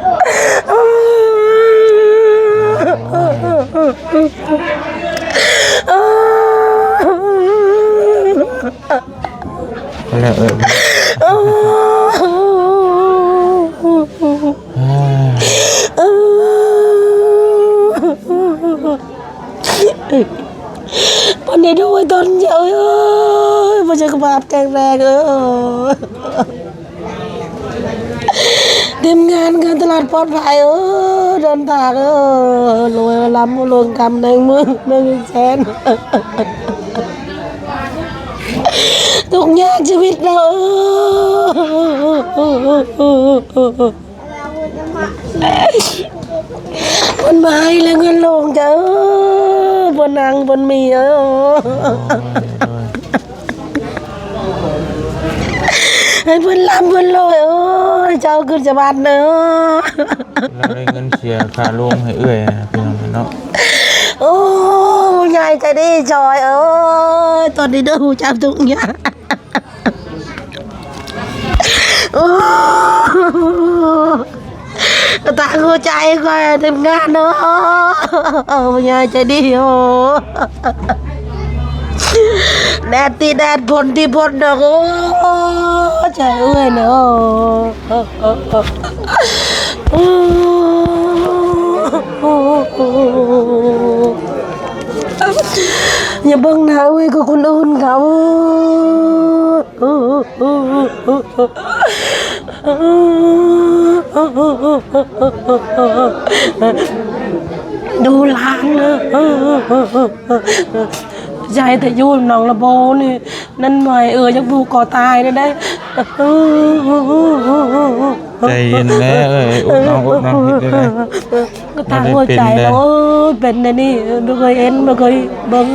ແລ້ວເອີຍ ເພິ່ນໄດ້ດູຕົນເຈົ້າເອີຍ ບໍ່ສຸຂະພາບແຂງແຮງເອີຍ ທີມງານການຕະຫຼາດປອດໄພເອີຍ ເດີນທາງເອີຍ ລວຍລ່ຳລວຍກຳ ໜຶ່ງໝື່ນ ໜຶ່ງແສນ ທຸກຍາກຊີວິດເນາະເອີຍ. ເພິ່ນມາໃຫ້ແລ້ວເງິນໂລງເຈົ້າເອີຍ ເພິ່ນນັ່ງເພິ່ນມີເອີຍ ໂດຍ ໂດຍ ໃຫ້ເພິ່ນລ່ຳເພິ່ນລວຍເອີຍ ເຈົ້າຂຶ້ນສະຫວັນເດີ. ລາວໄດ້ເງິນເສຍຄ່າໂລງໃຫ້ເອື້ອຍນະ ພີ່ນ້ອງເນາະ. ໂອ້ ຜູ້ໃຫຍ່ໃຈດີຊ່ອຍເອີຍ ຕອນນີ້ເດີຮູ້ຈັກທຸກຢ່າງ. ໂອ້ ຕາງຫົວໃຈຂ້ອຍທຳງານເນາະ ຍາຍໃຈດີໂອ ແດດທີ່ແດດ ຝົນທີ່ຝົນດອກ ໂອ້ ໃຈເອື້ອຍເນາະ ຢ່າເບິ່ງໜ້າເອື້ອຍກັບຄົນອື່ນເຂົາ. ດູຫຼານເດີ ໃຈແຕ່ຢູ່ນຳນ້ອງລະໂບນີ້ ນັ້ນໝາຍເອື້ອຍຢາກຜູກຄໍຕາຍແລ້ວໃດ໋. ໃຈເຢັນແດ່ເອີຍ ອົດເອົາ ອົດເອົາ ເຮັດແນວໃດ ກະທາງຫົວໃຈ ໂອ້ຍ ເປັນແນວນີ້ ບໍ່ເຄີຍເຫັນ ບໍ່ເຄີຍເບິ່ງ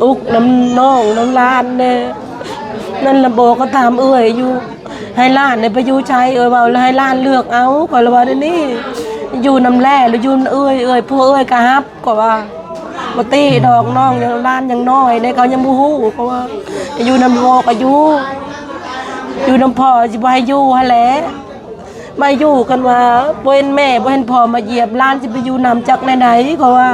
ອຸກນຳນ້ອງນຳຫຼານແດ່. ນັ້ນລະໂບກະຖາມເອື້ອຍຢູ່ ໃຫ້ຫຼານໄດ້ໄປຢູ່ໃສ ເອື້ອຍເວົ້າ ແລ້ວໃຫ້ຫຼານເລືອກເອົາ ຂ້ອຍລະວ່າແນວນີ້ ຢູ່ນຳແຫຼະ ຫຼືຢູ່ນຳເອື້ອຍ ເອື້ອຍ ຜົວເອື້ອຍກະຮັບ ຂ້ອຍວ່າ ບໍ່ຕິດອກ ນ້ອງຍັງ ຫຼານຍັງນ້ອຍເດ້ ເຂົາຍັງບໍ່ຮູ້ ເພາະວ່າຢູ່ນຳພໍ່ກະຢູ່ ຢູ່ນຳພໍ່ຊິບໍ່ໃຫ້ຢູ່ຫັ້ນແຫຼະ ມາຢູ່ ຄັນວ່າບໍ່ເຫັນແມ່ ບໍ່ເຫັນພໍ່ມາຢ້ຽມ ຫຼານຊິໄປຢູ່ນຳຈັກແນວໃດ ເຂົາວ່າ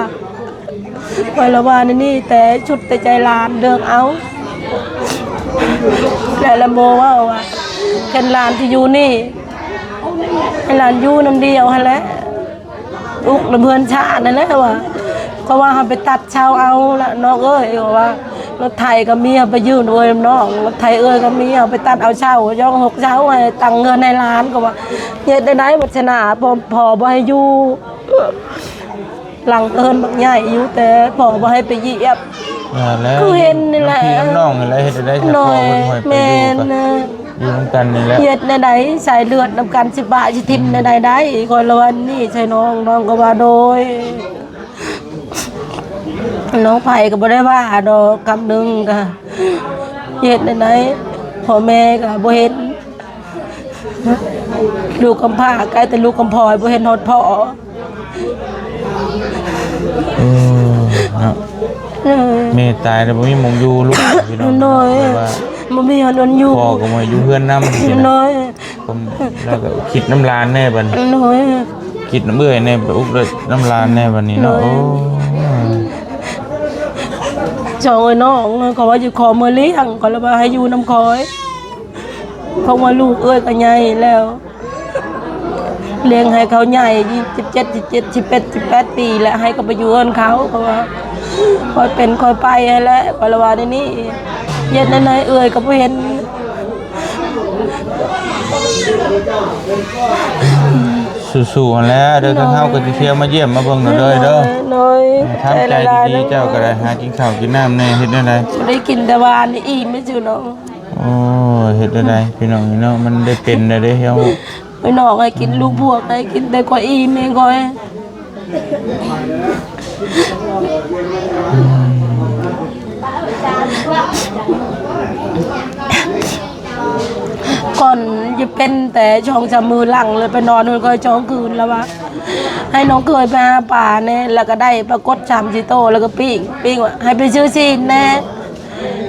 ຂ້ອຍລະວ່າແນວນີ້ ແຕ່ສຸດແຕ່ໃຈຫຼານເລືອກເອົາ ແລະລະໂມເວົ້າວ່າ ຄັນຫຼານຊິຢູ່ນີ້ ໃຫ້ຫຼານຢູ່ນຳດຽວຫັ້ນແຫຼະ ອຸກນຳເຮືອນຊາດຫັ້ນແຫຼະວ່າ ເພາະວ່າເຮົາໄປຕັດເຊົາເອົາລະນ້ອງເອີຍ ເພາະວ່າລົດໄຖກະມີ ເຮົາໄປຢືມນຳເອື້ອຍນຳນ້ອງ ລົດໄຖເອື້ອຍກະມີ ເຮົາໄປຕັດເອົາເຊົາ ຢອງຫົກເຊົາ ໃຫ້ຕັ້ງເຮືອນໃຫ້ຫຼານ ກະວ່າເຮັດແນວໃດ ວັດສະໜາ ພໍ່ ພໍ່ບໍ່ໃຫ້ຢູ່ ຫຼັງກະເຮືອນບັກໃຫຍ່ຢູ່ ແຕ່ພໍ່ບໍ່ໃຫ້ໄປຢຽບ ນັ້ນແຫຼະ ຄືເຫັນນີ້ແຫຼະ ນຳພີ່ນຳນ້ອງນີ້ແຫຼະ ເຮັດແນວໃດ ຖ້າພໍ່ເພິ່ນບໍ່ໃຫ້ໄປຢູ່ ກະ ແມ່ນ ຢູ່ນຳກັນນີ້ແຫຼະ ເຮັດແນວໃດ ສາຍເລືອດນຳກັນ ຊິປະຊິຖິ້ມແນວໃດໄດ້ ຂ້ອຍລະວ່ານີ້ໃສ່ນ້ອງ ນ້ອງກະວ່າ ໂດຍ ນ້ອງໃຜກະບໍ່ໄດ້ວ່າດອກ ຄຳໜຶ່ງກະ ເຮັດແນວໃດ ພໍ່ແມ່ກະບໍ່ເຫັນ ລູກກຳພ້າ ໃກ້ແຕ່ລູກກຳພ້ອຍ ບໍ່ເຫັນຮອດພໍ່. ເອີ ເນາະ ເອີ ແມ່ຕາຍແລ້ວບໍ່ມີໝ່ອງຢູ່ ລູກພີ່ນ້ອງ ໂດຍ ແບບວ່າ ບໍ່ມີບ່ອນຢູ່ ພໍ່ກະມາຢູ່ເຮືອນນຳ ໂດຍ ລາວກະຄິດນຳຫຼານແດ່ບັດນີ້ ໂດຍ ຄິດນຳເອື້ອຍແດ່ ອຸກນຳຫຼານແດ່ບັດນີ້ເນາະ ໂດຍ ໂອ້ ສອງເອື້ອຍນ້ອງ ເຂົາວ່າຊິຂໍເມືອລ້ຽງ ຂ້ອຍລະວ່າໃຫ້ຢູ່ນຳຂ້ອຍ ເພາະວ່າລູກເອື້ອຍກະໃຫຍ່ແລ້ວ ລ້ຽງໃຫ້ເຂົາໃຫຍ່ ສິບເຈັດ ສິບເຈັດ ສິບແປດ ສິບແປດປີແລ້ວ ໃຫ້ເຂົາໄປຢູ່ເຮືອນເຂົາ ເພາະວ່າຄ່ອຍເປັນຄ່ອຍໄປຫັ້ນແຫຼະ ຂ້ອຍລະວ່າແນວນີ້ ເຮັດແນວໃດເອື້ອຍກະບໍ່ເຫັນ ສູ້ໆຫັ້ນແຫຼະເດີ ທາງເຮົາກະຊິທຽວມາຢ້ຽມມາເບິ່ງເດີ ໂດຍ ໂດຍ ທຳໃຈດີໆ ເຈົ້າກະໄດ້ຫາກິນເຂົ້າກິນນ້ຳແດ່ ເຮັດແນວໃດ ບໍ່ໄດ້ກິນແຕ່ວານນີ້ ອີ່ມແລ້ວເນາະ. ໂອ້ຍ ເຮັດແນວໃດພີ່ນ້ອງເອີຍເນາະ ມັນໄດ້ເປັນແລ້ວເດ້ ເຮົາ ພີ່ນ້ອງໃຫ້ກິນ ລູກພວກໃຫ້ກິນ ແຕ່ຂ້ອຍອີ່ມເອງຂ້ອຍ ກ່ອນຈະເປັນແຕ່ສອງສາມມື້ຫຼັງ ແລ້ວໄປນອນເຮືອນຂ້ອຍສອງຄືນ ລະວ່າ ໃຫ້ນ້ອງເຂີຍໄປຫາປາແດ່ ລະກະໄດ້ປາກົດສາມສີ່ໂຕ ລະກະປີ້ງ ປີ້ງວ່າ ໃຫ້ໄປຊື້ຊີ້ນແດ່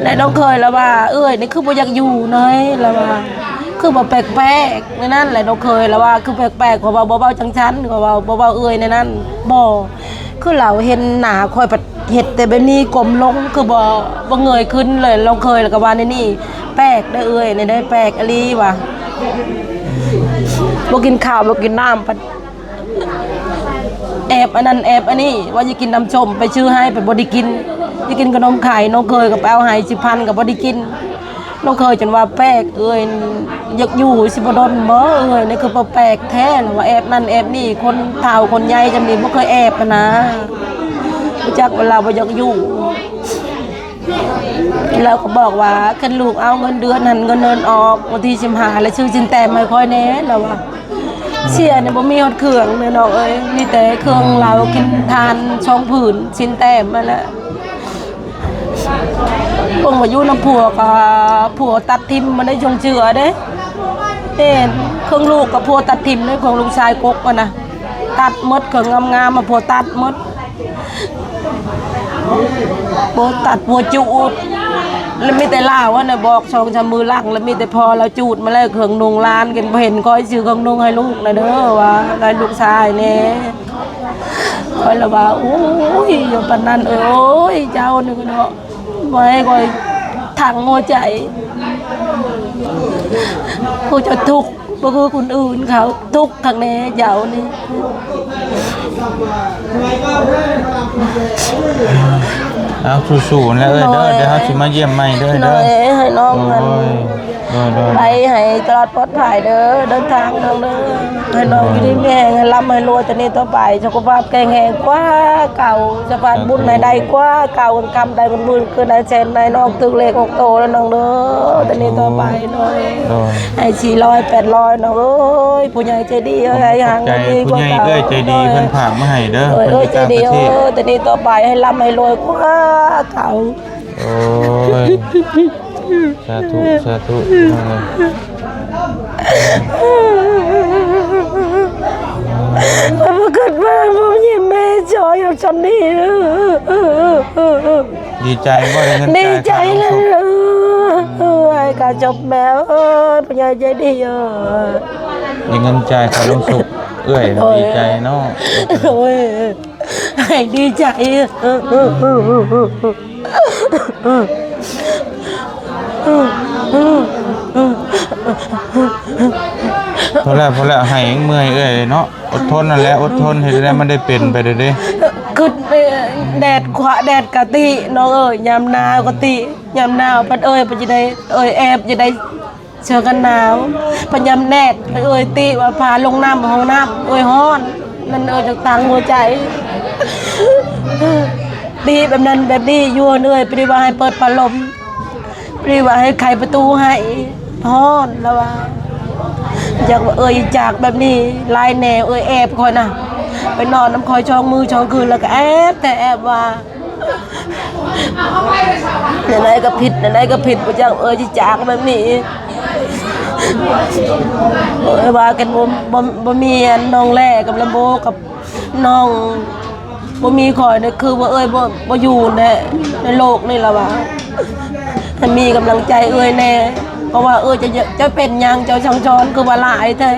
ແລະນ້ອງເຂີຍລະວ່າ ເອື້ອຍນີ້ຄືບໍ່ຢາກຢູ່ເນາະ ລະວ່າ ຄືວ່າແປກໆ ແນວນັ້ນແຫຼະ ນ້ອງເຂີຍລະວ່າ ຄືແປກໆ ຂ້ອຍວ່າບໍ່ເວົ້າຈັ່ງຊັ້ນ ຂ້ອຍວ່າບໍ່ເວົ້າເອື້ອຍແນວນັ້ນ ບໍ່ ຄືລາວເຫັນໜ້າຂ້ອຍ ພັດເຮັດແຕ່ແບບນີ້ ກົ້ມລົງ ຄືບໍ່ ບໍ່ເງີຍຂຶ້ນເລີຍ ນ້ອງເຂີຍລະກະວ່າແນວນີ້ ແປກເດີເອື້ອຍ ແນວໃດແປກອີ່ຫຼີວ່າ ບໍ່ກິນເຂົ້າບໍ່ກິນນ້ຳ ພັດ ແອບອັນນັ້ນແອບອັນນີ້ ວ່າຢາກກິນນ້ຳສົ້ມ ໄປຊື້ໃຫ້ ໄປບໍ່ໄດ້ກິນ ຢາກກິນຂະໜົມໄຂ່ ນ້ອງເຂີຍກະໄປເອົາໃຫ້ ຊິພັນກະບໍ່ໄດ້ກິນ ນ້ອງເຂີຍຈົນວ່າແປກ ເອື້ອຍຢາກຢູ່ຊິບໍ່ດົນບໍ່ ເອື້ອຍນີ້ຄືແປກແທ້ ລະວ່າແອບນັ້ນແອບນີ້ ຄົນເຖົ້າຄົນໃຫຍ່ຈັ່ງນີ້ບໍ່ເຄີຍແອບຫັ້ນນາ ຮູ້ຈັກວ່າລາວບໍ່ຢາກຢູ່. ລາວກະບອກວ່າ ຄັນລູກເອົາເງິນເດືອນຫັ້ນ ເງິນເດືອນອອກ ວັນທີສິບຫ້າ ລະຊື້ຊີ້ນແຕ້ມໃຫ້ຂ້ອຍແດ່ ລາວວ່າ ເສຍນີ້ບໍ່ມີຮອດເຄື່ອງເດີນ້ອງເອີຍ ມີແຕ່ເຄື່ອງລາວກິນທານສອງຜືນ ຊີ້ນແຕ້ມຫັ້ນແຫຼະ ເບິ່ງວ່າຢູ່ນຳຜົວກະ ຜົວຕັດຖິ້ມ ມັນໄດ້ຊົງເຈືອເດ້ ແມ່ນ ເຄື່ອງລູກກະຜົວຕັດຖິ້ມເດ້ ຂອງລູກຊາຍກົກຫັ້ນນະ ຕັດໝົດ ເຄື່ອງງາມໆ ຜົວຕັດໝົດ ຜົວຕັດ ຜົວຈູດ ແລ້ວມີແຕ່ລາວຫັ້ນນະ ບອກສອງສາມມື້ຫຼັງ ແລ້ວມີແຕ່ພໍ່ລາວຈູດມາແລ້ວ ເຄື່ອງນຸ່ງຫຼານ ກັນບໍ່ເຫັນ ຂໍຊື້ເຄື່ອງນຸ່ງໃຫ້ລູກນະເດີ ວ່າໃຫ້ລູກຊາຍແດ່. ຂ້ອຍລະວ່າ ໂອ້ຍ ຢ່າປານນັ້ນເອີຍ ເຈົ້ານີ້ເນາະ ບໍ່ໃຫ້ຂ້ອຍທັງຫົວໃຈ ຜູ້ເຈົ້າທຸກ ບໍ່ຄືຄົນອື່ນເຂົາ ທຸກຄັກແນ່ເຈົ້ານີ້. ເອົາ ສູ້ໆ ແຫຼະເອີຍເດີ ໂດຍ ດຽວເຮົາຊິມາຢ້ຽມໃໝ່ເດີ ໂດຍ ເດີ ໃຫ້ນ້ອງ ໂດຍ ໂດຍ ໄປໃຫ້ຕະຫຼອດປອດໄພເດີ ເດີນທາງນ້ອງເດີ ໃຫ້ນ້ອງ ໂດຍ ຢູ່ດີມີແຮງ ໃຫ້ລ່ຳໃຫ້ລວຍ ແຕ່ນີ້ຕໍ່ໄປ ສຸຂະພາບແຂງແຮງກວ່າເກົ່າ ສະບາຍບຸນໃຫ້ໄດ້ກວ່າເກົ່າ ຄຳໄດ້ໝື່ນ ຄືນໄດ້ແສນ ໃຫ້ນ້ອງຖືກເລກອອກໂຕແລ້ວນ້ອງເດີ ສາທຸ ແຕ່ນີ້ຕໍ່ໄປ ໂດຍ ໂດຍ ໃຫ້ສີ່ຮ້ອຍ ແປດຮ້ອຍ ນ້ອງເອີຍ ຜູ້ໃຫຍ່ໃຈດີເອີຍ ໃຫ້ຫາເງິນດີກວ່າເກົ່າ ຜູ້ໃຫຍ່ເອື້ອຍໃຈດີ ໂດຍ ເພິ່ນຝາກມາໃຫ້ເດີ ໂດຍ ເອື້ອຍໃຈດີເອີຍ ແຕ່ນີ້ຕໍ່ໄປໃຫ້ລ່ຳໃຫ້ລວຍກວ່າເກົ່າ ໂອ້ຍ ສາທຸ ສາທຸ ນ້ອງເອີຍ ຂ້ອຍບໍ່ຄິດວ່າບໍ່ມີແມ່ຊ່ອຍເຮົາຊ່ຳນີ້ ດີໃຈບໍ່ ໄດ້ເງິນ ດີໃຈ ຈ່າຍຄ່າລົງສົບ ເອີ ໃຫ້ຄ່າສົບແມ່ ເອີ ຜູ້ໃຫຍ່ໃຈດີ ເອີ ໄດ້ເງິນຈ່າຍຄ່າລົງສົບເອື້ອຍ ໂດຍ ດີໃຈເນາະ ໂດຍ ໃຫ້ດີໃຈ ພໍແລ້ວ ພໍແລ້ວ ໃຫ້ເມື່ອຍເອື້ອຍເນາະ ອົດທົນນັ້ນແຫຼະ ອົດທົນ ເຮັດໃຫ້ມັນໄດ້ເປັນໄປເດ້ ຄືແດດຂວາ ແດດກະຕິ ນ້ອງເອີຍ ຍາມໜາວກະຕິ ຍາມໜາວ ບັດເອື້ອຍ ບັດຈະໄດ້ ເອື້ອຍແອບ ຈະໄດ້ ເສື້ອກັນໜາວ ພະຍາມແດດ ເອື້ອຍຕິວ່າພາລົງນ້ຳຫ້ອງນ້ຳ ເອື້ອຍຮ້ອນ ນັ້ນເອື້ອຍຈັກຕັງຫົວໃຈ ຕິແບບນັ້ນແບບນີ້ ຢູ່ເອື້ອຍບໍ່ໄດ້ວ່າໃຫ້ເປີດພັດລົມ ບໍ່ໄດ້ວ່າໃຫ້ໄຂປະຕູໃຫ້ ຮ້ອນລະວ່າ ຢາກວ່າເອື້ອຍຈາກແບບນີ້ຫຼາຍແນວ ເອື້ອຍແອບຂ້ອຍນະ ໄປນອນນຳຂ້ອຍສອງມື້ສອງຄືນ ແລ້ວກໍແອບແທ້ແອບວ່າ ແນວໃດກໍຜິດ ແນວໃດກໍຜິດ ບໍ່ຈັກເອື້ອຍຊິຈາກແບບນີ້ ເອື້ອຍວ່າກັນ ບໍ່ ບໍ່ ບໍ່ມີອັນນ້ອງແລກັບລຳໂບກັບນ້ອງ ບໍ່ມີຂ້ອຍນີ້ ຄືວ່າເອື້ອຍບໍ່ ບໍ່ຢູ່ແນ ໃນໂລກນີ້ລະວ່າ ໃຫ້ມີກຳລັງໃຈເອື້ອຍແດ່ ເພາະວ່າເອື້ອຍຈະ ຈະເປັນຫຍັງ ເຈົ້າສັ່ງສອນຄືວ່າຫຼາຍແທ້.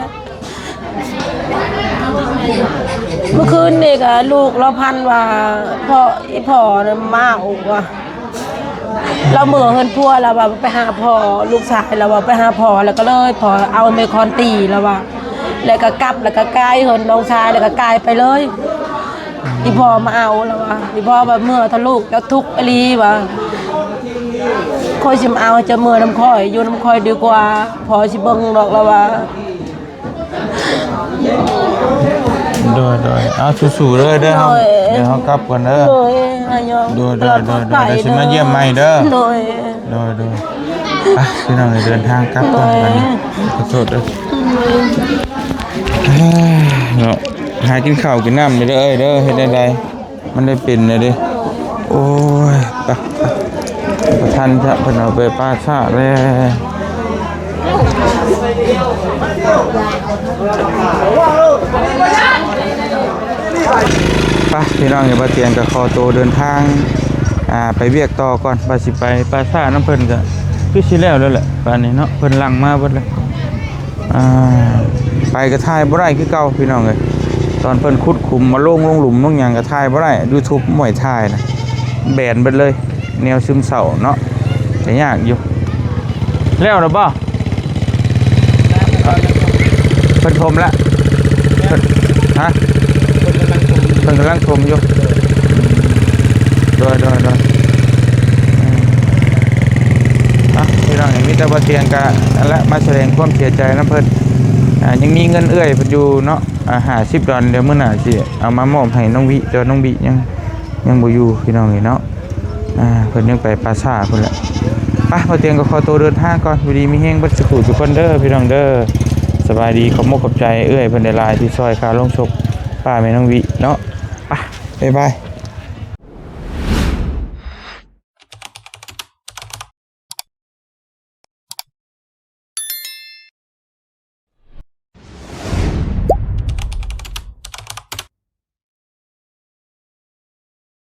ມື້ຄືນນີ້ກໍລູກລາວພັນວ່າ ພໍ່ ອີ່ພໍ່ນະມາເອົາວ່າ ລາວເມືອເຮືອນຜົວ ລາວວ່າໄປຫາພໍ່ ລູກຊາຍລາວວ່າໄປຫາພໍ່ ແລ້ວກໍເລີຍພໍ່ເອົາແມ່ຄອນຕີ ລາວວ່າ ແລ້ວກໍກັບ ແລ້ວກໍກາຍເຮືອນນ້ອງຊາຍ ແລ້ວກໍກາຍໄປເລີຍ ອີ່ພໍ່ມາເອົາ ລາວວ່າ ອີ່ພໍ່ວ່າເມືອເຖາະລູກ ເຈົ້າທຸກອີ່ຫຼີວ່າ ຂ້ອຍຊິມາເອົາ ເຈົ້າເມືອນຳຂ້ອຍ ຢູ່ນຳຂ້ອຍດີກວ່າ ພໍ່ຊິເບິ່ງດອກ ລາວວ່າ. ໂດຍ ໂດຍ ເອົາ ສູ້ໆ ເດີ ເດີ ເຮົາ ໂດຍ ດຽວເຮົາກັບກ່ອນເດີ ໂດຍ ໂດຍ ໂດຍ ດຽວຊິມາຢ້ຽມໃໝ່ເດີ ໂດຍ ໂດຍ ໂດຍ ໄປ ພີ່ນ້ອງເອີຍ ເດີນທາງກັບກ່ອນ ໂດຍ ບັດນີ້ ຂໍໂທດເດີ ເອີຍ ເນາະ ຫາກິນເຂົ້າກິນນ້ຳເດີ ເອີຍ ເດີ ເຮັດແນວໃດ ມັນໄດ້ເປັນແລ້ວເດ້ ໂອ້ຍ ໄປ ໄປ ບໍ່ທັນຊະ ເພິ່ນເອົາໄປປ່າຊ້າແລ້ວ ໄປ ພີ່ນ້ອງ ດຽວບ່າວຕຽງກໍຂໍໂຕເດີນທາງ ອ່າ ໄປວຽກຕໍ່ກ່ອນ ວ່າຊິໄປປ່າຊ້ານຳເພິ່ນ ກໍຄືຊິແລ້ວແລ້ວແຫຼະ ປານນີ້ເນາະ ເພິ່ນຫຼັ່ງມາເບິດແລ້ວ. ອ່າ ໄປກໍຖ່າຍບໍ່ໄດ້ຄືເກົ່າພີ່ນ້ອງເອີຍ ຕອນເພິ່ນຂຸດຂຸມມາລົງ ລົງຫຼຸມລົງຫຍັງກໍຖ່າຍບໍ່ໄດ້ ຢູທູບບໍ່ໃຫ້ຖ່າຍນະ ແບນເບິດເລີຍ ແນວຊຶມເສົ້າເນາະ ກໍຍາກຢູ່. ແລ້ວແລ້ວບໍ່? ເພິ່ນຖົມແລ້ວ ເພິ່ນ ຮະ? ເພິ່ນກຳລັງຖົມ ເພິ່ນກຳລັງຖົມຢູ່ ໂດຍ ໂດຍ ໂດຍ ອືມ ອ່ະ ພີ່ນ້ອງ ມີແຕ່ວ່າຕຽງກະ ນັ້ນແຫຼະ ມາສະແດງຄວາມເສຍໃຈນຳເພິ່ນ ອ່າ ຍັງມີເງິນເອື້ອຍເພິ່ນຢູ່ເນາະ ອ່າ ຫ້າສິບດອນ ດຽວມື້ໜ້າຊິເອົາມາມອບໃຫ້ນ້ອງວິ ແຕ່ວ່ານ້ອງວິຍັງ ຍັງບໍ່ຢູ່ ພີ່ນ້ອງເອີຍເນາະ ອ່າ ເພິ່ນຍັງໄປປ່າຊ້າພຸ້ນແຫຼະ. ໄປ ບ່າວຕຽງກໍຂໍໂຕເດີນທາງກ່ອນ ຢູ່ດີມີແຮງເບິດສູ່ຜູ້ສູ່ຄົນເດີ ພີ່ນ້ອງເດີ ສະບາຍດີ ຂອບມົກຂອບໃຈເອື້ອຍເພິ່ນຫຼາຍໆ ທີ່ຊ່ອຍຄ່າລົງສົບປ້າແມ່ນ້ອງວິເນາະ ໄປ ບາຍບາຍ.